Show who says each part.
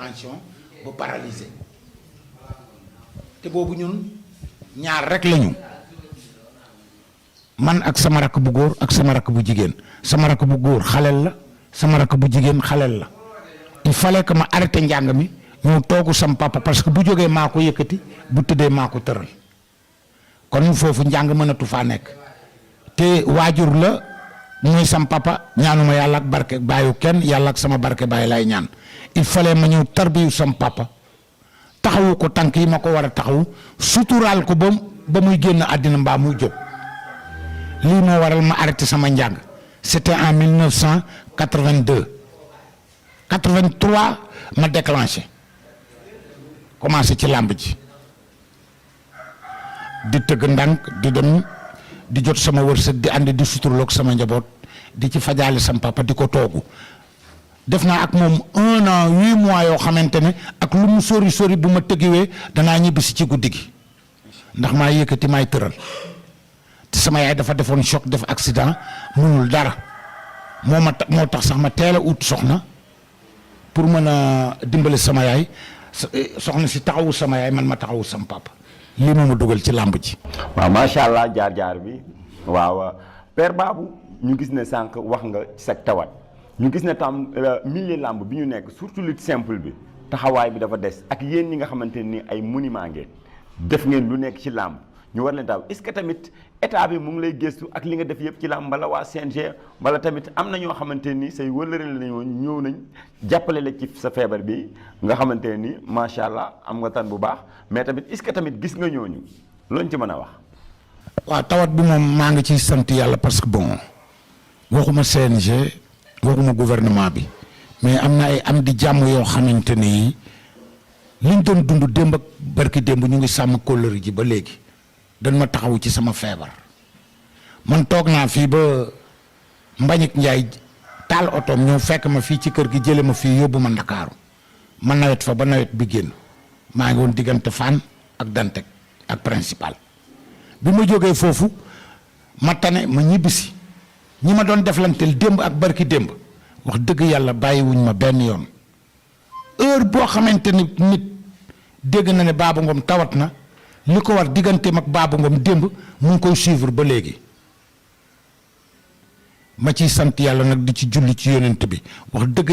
Speaker 1: tension ba paralysé te boobu ñun ñaar rek lañu man ak sama rakk bu góor ak sama rakk bu jigéen sama rakk bu góor xaleel la sama rakk bu jigéen xaleel la il fallait que ma arrêté njàng mi ñëw toogu sam papa parce que bu jógee maa ko yëkkati bu tëddee maa ko tëral kon foofu njàng mënatu faa nekk te waajur la mooy sam papa ñaanuma yàlla ak barke bàyyu kenn yàlla ak sama barke bàyyi lay ñaan il fallait ma ñëw tarbiyu sam papa taxawu ko tànk yi ma ko war a taxawu suturaal ko ba muy génn àddina mbaa muy jóg lii moo waral ma arrêté sama njàng c'était en 1982 83 ma déclenché commencé ci làmb ji di tëgg ndànk di dem di jot sama wërsëg di ànd di suturloog sama njaboot di ci fajaale sam papa di ko toogu def naa ak moom 1 an 8 mois yoo xamante ne ak lu mu sori sori bu ma tëggiwee danaa ñibbisi ci guddi gi ndax maa yëkkati maay tëral te sama yaay dafa defoon choc def accident mënul dara moo tax sax ma teel a ut soxna pour mën a dimbali sama yaay soxna si taxawu sama yaay man ma taxawu sama papa lii moo ma dugal ci làmb ji.
Speaker 2: waaw macha allah jaar-jaar bi waaw Père Babou ñu gis ne sànq wax nga ci sa tawat ñu gis ne tam milieu làmb bi ñu nekk surtout lutte simple bi taxawaay bi dafa des ak yéen ñi nga xamante ni ay monument ngeen def ngeen lu nekk ci làmb ñu war leen daaw est-ce que tamit état bi mu ngi lay gëstu ak li nga def yëpp ci làmb bala waa CNG wala tamit am na ñoo xamante ni say wëllëre la ñëw nañ jàppale la ci sa feebar bi nga xamante ni macha allah am nga tan bu baax mais tamit est-ce que tamit gis nga ñooñu looñ ci mën a wax.
Speaker 1: waaw tawat bi moom maa ngi ciy sant yàlla parce que bon waxuma CNG waxuma gouvernement bi mais am na ay am di jàmm yoo xamante ni liñ doon dund démb ak barki démb ñu ngi sàmm kóllëre ji ba léegi. dañ ma taxawu ci sama feebar man toog naa fii ba Mbagnick Ndiaye taal otoom ñëw fekk ma fii ci kër gi jële ma fii yóbbu ma Ndakaaru ma nawet fa ba nawet bi génn maa ngi woon diggante Fann ak Dantec ak principal bi ma jógee foofu ma tane ma ñibbisi ñi ma doon deflanteel démb ak barki démb wax dëgg yàlla bàyyiwuñ ma benn yoon heure boo xamante ni nit dégg na ne Babou Ngom tawat na li ko war digganteem ak Babou Ngom démb mu ngi koy suivre ba léegi ma ciy sant yàlla nag di ci julli ci yonent bi wax dëgg